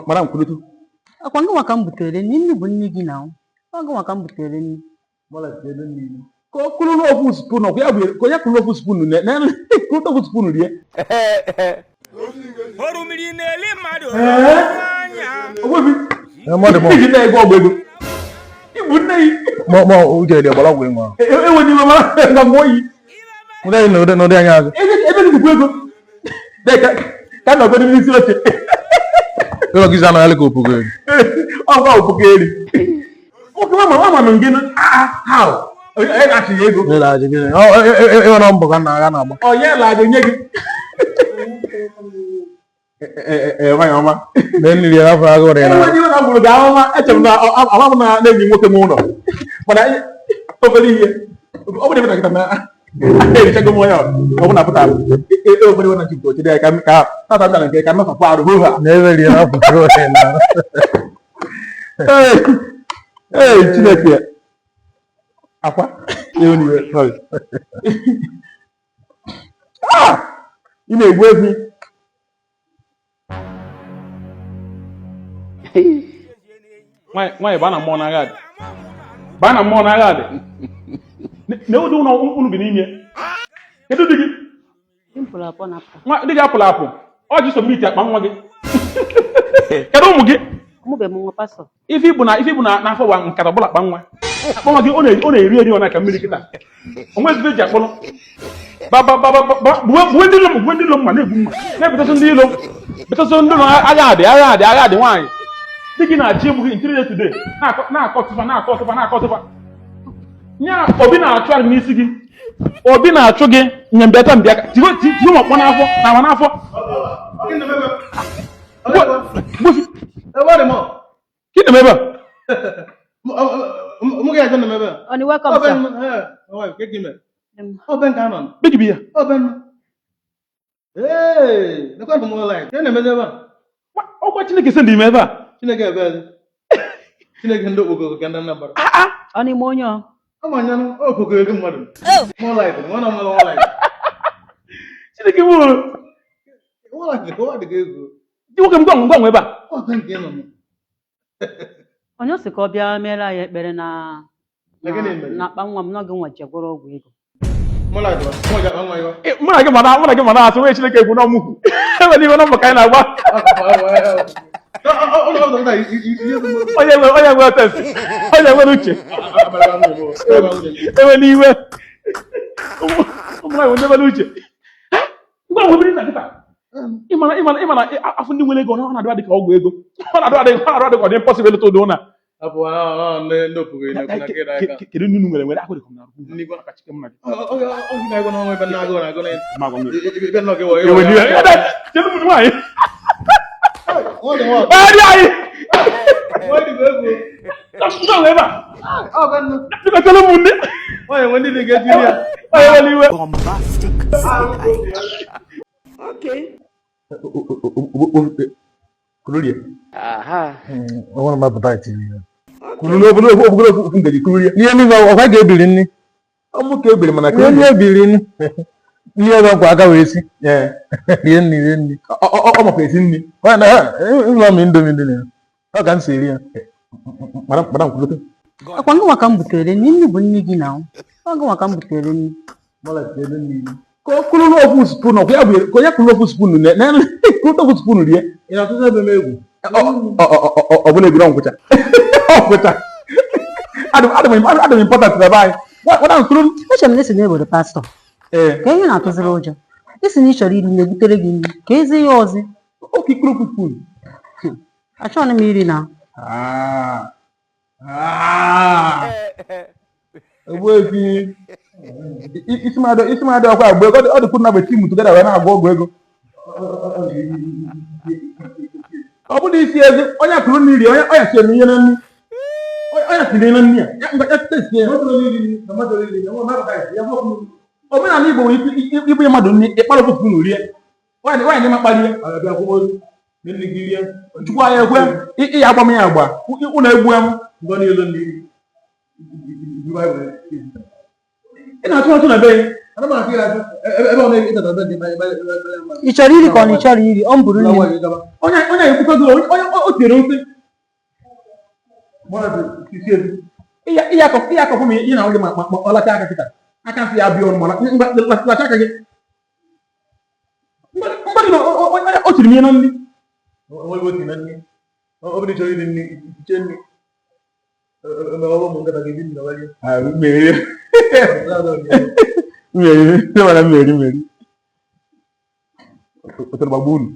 Mara m kwurutu. Ọkwa ngị nwa ka m butere nri. Nri bụ nri gị na ọ gị nwa ka m butere nri. Ka o kwuru n'ofu spoon ọkwa ya bụ ka onye kwuru n'ofu spoon na na kwuru n'ofu spoon rie. Orumiri na-eli mmadụ anya. Ogbuefi. Mmadụ mọ. Iji na-ego ọgwụ ego. Igbu nne yi. Mọ mọ uche dị ọgbara ọgwụ ịnwa. Ewe n'ime mara nga mmụọ yi. Ndị anyị n'ụdị n'ụdị anya azụ. Ebe ebe dịkwa ego. Dị ka ka nọgoro n'isi oche. Ụlọ gị zanụ ya ka opugo eri. Ọgwa opugo eri. Nwoke ma ma ma ngị ah how? Onye na-achị ya ego. Ndị na-achị gị. Ịnwe na mbọ ka na agha na-agba. Onye na-aga nye gị. Nwanyị ọma. Na nri ya afọ agụrụ ya. Enwe n'iwe na gwụrụ gị ahụma eche m na ama m na na-enyi nwoke m ụlọ. Mana obere ihe ọ bụrụ na nkịta na erichago m onye ọ bụla pụtara obere iwe na chukwu ochie ya ka ka tata bịara nke ka mmefapụ arụ hụ ha. Na eweri ya afọ agụrụ ya na. Ee, ee, Chineke akwa ewe n'iwe, sorry. Ah! Ị na-egbu efi. Nwaanyị baa na mmụọ n'agha dị, baa na mmụọ n'agha dị na ụdị ụlọ unu bi n'ime. Kedu di gị? Nwa di gị apụrụ apụ, ọ ji submit akpa nwa gị. Kedu ụmụ gị? Ife ibu na ife ibu na n'afọ wa nkata ọbụla akpa nwa akpa nwa gị ọ na-eri eri ọ na ka mmiri kịta onwe ezigbo eji akpọrọ gbuwe ndị ilo m, gbuwe ndị ilo m, ma na-egbu mma na-ebetasị ndị ilo, betasị ndị ilo. Agha adị, agha adị, agha adị. Nwaanyị, di gị na-achọ igbu gị ntiri today, na-akọ tụfa, na-akọ tụfa, na-akọ tụfa nya. Obi na-achụ gị n'isi gị, obi na-achụ gị nye mbịata mbịa tiwe tiwe m ọkpọ n'afọ na awa n'afọ. Gịnị na-eme ebe a? Oni, welcome, sir. Big bi ya. Ọkwa Chineke sị ndị ime ebe a. Chineke ebe Chineke ndị okpokoro ka ndị Anambra. Ọ n'ime onye ọ? Ama anya okpokoro ego mmadụ. More life, nwa na mmadụ more life. Chineke nwụrụ. More life, ka ọ dị ego. Ndị nwoke m gwa ngwa ebe a. Ọ dị nke nọ. Onye sị ka ọ bịa mere anyị ekpere na Na gịnị mere? na akpa nwa m n'oge nwa ji gwọrọ ọgwụ ego. More life, nwa ji akpa nwa ya. Mụ na gị ma na mụ na gị ma na-asụ onye Chineke egwu n'ọmụ. Ebe n'iwe na mbọ ka anyị na-agba. Onye nwere sense, onye nwere uche. Ewe n'iwe. Ụmụ nwaanyị ndị nwere uche. Ngwa ngwa ebiri na kịta. Ịmana ịmana ịmana afọ ndị nwere ego ọ na-adị ka ọgwụ ego. Ọ na-adị ka ọ dị impossible ịlụta ụdị ụna. Kedu nnu nwere nwere akụ dị ka m na-arụ. Maka chike m na gị. Ma gwa m. Ewe n'iwe. Kedu ụmụ nwaanyị? Ee, dị anyị. Ngwa ngwa ebe a. Biko chere m nne. Onye nwere iwe. Bombastic side eye. Kururie. Ọnwere m appetite iri ya. Kuru n'obere obere ofu ngaji kururie. Ihe niile ọkwa ga-ebiri nri. Ọmụ ka ebiri mana Ihe ndị ebiri nri. Nri ebe nkwa aka wee si. Ee. Rie nri, rie nri. Ọ makwa esi nri. Ọ na ụlọ m Indomie dị na ya. Ọ ka m si eri ya. Mara mara nkwulote. Ọkwa ngị nwa ka m butere nri. Nri bụ nri gị na ọ gị nwa ka m butere nri. Ka o kwuru n'ofu spoon ọkwa ya bụ ka onye kwuru n'ofu spoon na na kwuru n'ofu spoon rie. Ị na-atụzi ebe m egwu. Ọ bụla egwuru ọnkwụcha. Ọnkwụcha. Adị m adị m important na be anyị. Wada nkwuru. Eche m na esi na ewere pastọ. Ee. Ka ihe na-atụziri ụjọ. Isi na ị chọrọ iri nri ebutere gị nri ka ezi ya ọzọ. Oke kwuru ofu spoon. Achọghị m iri na. Ah. Ah. Ogbuefi. Isi mmadụ ọkwa agba ego ọ dịkwu na mgbe team together wee na-agwọ ọgwụ ego. Ọ bụrụ isi ezi onye kụrụ nri onye onye siri ihe na nri. Onye siri ihe na nri a. Ya ngwa ya test ya. Omenala Igbo nwere ike ibunye mmadụ nri ịkpara ofu spoon rie. Nwaanyị nwaanyị ma kparie. Chukwu anyị ekwe ị ya agba m ya agba ụnụ egbu m. Ị na-atụ atụ na be ya. Ana m afụ ya afụ. Ebe ọ na-ịtata be gị, Ị chọrọ iri ka ọ na ị chọrọ iri? Ọ m buru nri m. Onye onye ekwukọgo onye o tinyere nsị. Ihe akọpụ m ihe na gị ma ọ lacha aka kịta. Aka nsị ya bịa ọnụ ma lacha aka gị. Mgbe gị na onye o tiri m ihe na nri. Ọ bụrụ chọrọ iri nri, iche nri. Ọ ụmụ nkata ga-ebi nri na gị. Mmeri. Mmeri. Mmeri mmeri mmeri. Otoro gbagbu unu.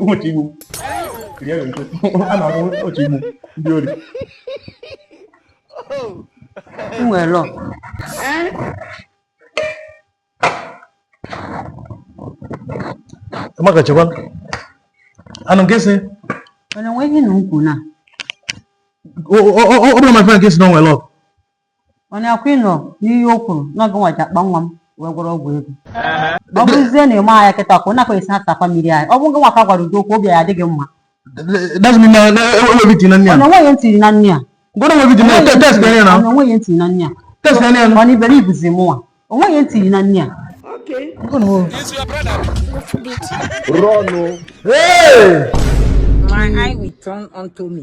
Ụmụchi igbu. A na-arụ otu igbu ndị ori. M nwere lọ. Amaka, chekwa. Anụ nke si Mana enwe ihe na nkwu na. ọ bụrụ my friend nke si na o nwere luck. Mana akwa ịnọ n'ihe o kwuru na ọ gị nwaji akpa nwa m wee gwọrọ ọgwụ ego. Ọ bụrụzie na ịma ya kịta ka ọ nakwa esi asakwa mmiri anyị. Ọ bụ gị nwa ka gwara udo okwu, obi ya adịghị mma. That's mean na enwe biti na nri a. Mana onweghị ntị na nri a. Gwara enwe biti na test ka ya na. Mana onweghị ntị na nri a. Test ka ya na. Mana iberibe mụnwa. Onweghị ntị na nri a. Hey! My eye will turn unto me.